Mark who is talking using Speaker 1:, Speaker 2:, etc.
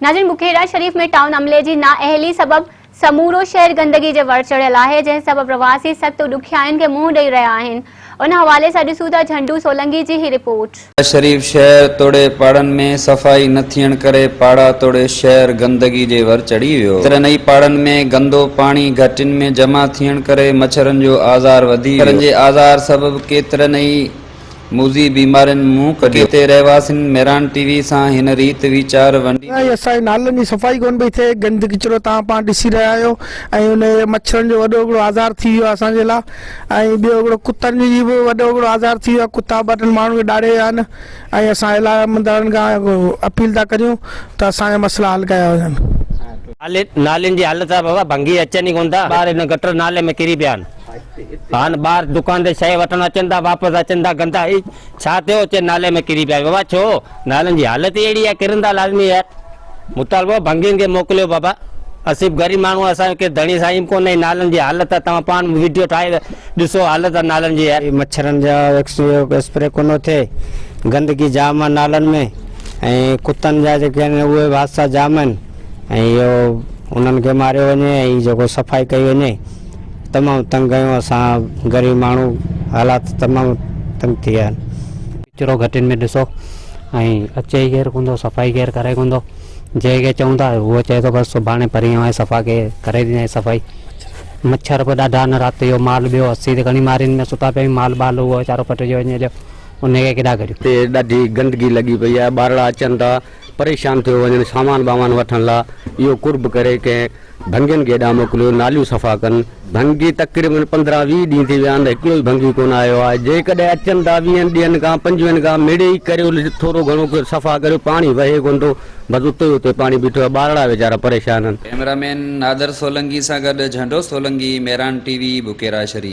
Speaker 1: ناظرين بکيرا شريف ۾ ٽائون عملي جي نااهلي سبب سمورو شهر گندگي جي ور چڙهيل آهي جنهن سبب رهواسي سخت ڏکيائين کي منهن ڏئي رهيا آهن ان حوالي سان ڏسون ٿا جهنڊو سولنگي جي هي رپورٽ.
Speaker 2: شريف شهر توڙي پاڙن ۾ صفائي نه ٿيڻ ڪري پاڙا توڙي شهر گندگي جي ور چڙهي ويو. ڪيترن ئي پاڙن ۾ گندو پاڻي گهٽين ۾ جمع ٿيڻ ڪري مڇرن جو آزار وڌي ويو. مڇرن جي آزار سبب ڪيترن ئي موذي بيمارين منهن ڪڍيو. اتي رهواسين ميران ٽي وي سان هن ريت ويچار ونڊيندي.
Speaker 3: ۽ اسان جي نالن جي صفائي ڪونه پئي ٿئي، گند ڪچرو توهان پاڻ ڏسي رهيا آهيو ۽ ان مڇرن جو وڏو هڪڙو آزار ٿي ويو آهي اسان جي لاء ۽ ٻيو هڪڙو ڪتن جي به وڏو هڪڙو آزار ٿي ويو آهي ڪتا ٻه ٽن ماڻهن کي ڏاڙهي ويا آهن ۽ اسان اعليٰ عملدارن کان اپيل ٿا ڪريون ته اسان جا مسئلا حل ڪيا وڃن.
Speaker 4: نالين جي حالت آ بابا ڀنگي اچن ئي ڪونه ٿا ٻار هن گٽر نالي ۾ ڪري پيا آهن. هاڻ ٻار دڪان تي شيء وٺڻ اچن ٿا واپس اچن ٿا گندا هي ڇا ٿيو چي نالي ۾ ڪري پيا بابا ڇو نالن جي حالت ئي اهڙي آهي ڪرندا لازمي يار مطالبو ڀنگين کي موڪليو بابا اسين به غريب ماڻهو اسان کي ڌڻي سائين به ڪونهي نالن جي حالت آهي توهان پاڻ ويڊيو ٺاهي ڏسو حالت آهي نالن جي يار.
Speaker 5: مڇرن جا اسپري ڪونه ٿئي گندگي جام آهي نالن ۾ ۽ ڪتن جا جيڪي آهن اهي به حادثا جام آهن ۽ اهو انهن کي ماريو وڃي ۽ جيڪو صفائي ڪئي وڃي تمام تنگ آهيون اسان غريب ماڻهو حالات تمام تنگ ٿي ويا آهن.
Speaker 6: ڪچرو گهٽين ۾ ڏسو ۽ اچي ئي ڪير ڪونه ٿو صفائي ڪير ڪري ڪونه ٿو جنهن کي چئون ٿا اهو چئي ٿو بس سڀاڻي پرينء آئي صفا ڪري ڏينداسين صفائي مڇر به ڏاڍا آهن رات جو مال ٻيو اسين ته کڻي مارين ۾ ستا پيا آهيون مال ٻال اهو ويچارو ڦٽجي وڃي هليو ان کي ڪيڏانهن ڪريون.
Speaker 7: هتي ڏاڍي گندگي لڳي پئي آهي ٻارڙا اچن ٿا پريشان ٿيو وڃن سامان ٻامان وٺڻ لا اهو قرب ڪري ڪنهن ڀنگين کي هيڏانهن موڪليو، ناليون صفا ڪن. ڀنگي تقريبن 15 20 ڏينهن ٿي ويا آهن ته هڪڙو ئي ڀنگي ڪونه آيو آهي. جيڪڏهن اچن ٿا ويهن ڏينهن کان پنجويهن کان مڙئي ڪريو ٿورو گهڻو صفا ڪريو پاڻي وهي ڪونه ٿو بس اتي ئي اتي پاڻي بيٺو آهي ٻارڙا ويچارا پريشان آهن.
Speaker 2: ڪئميرا مين نادر سولنگي سان گڏ جهنڊو سولنگي، ميران ٽي وي، بڪيرا شريف.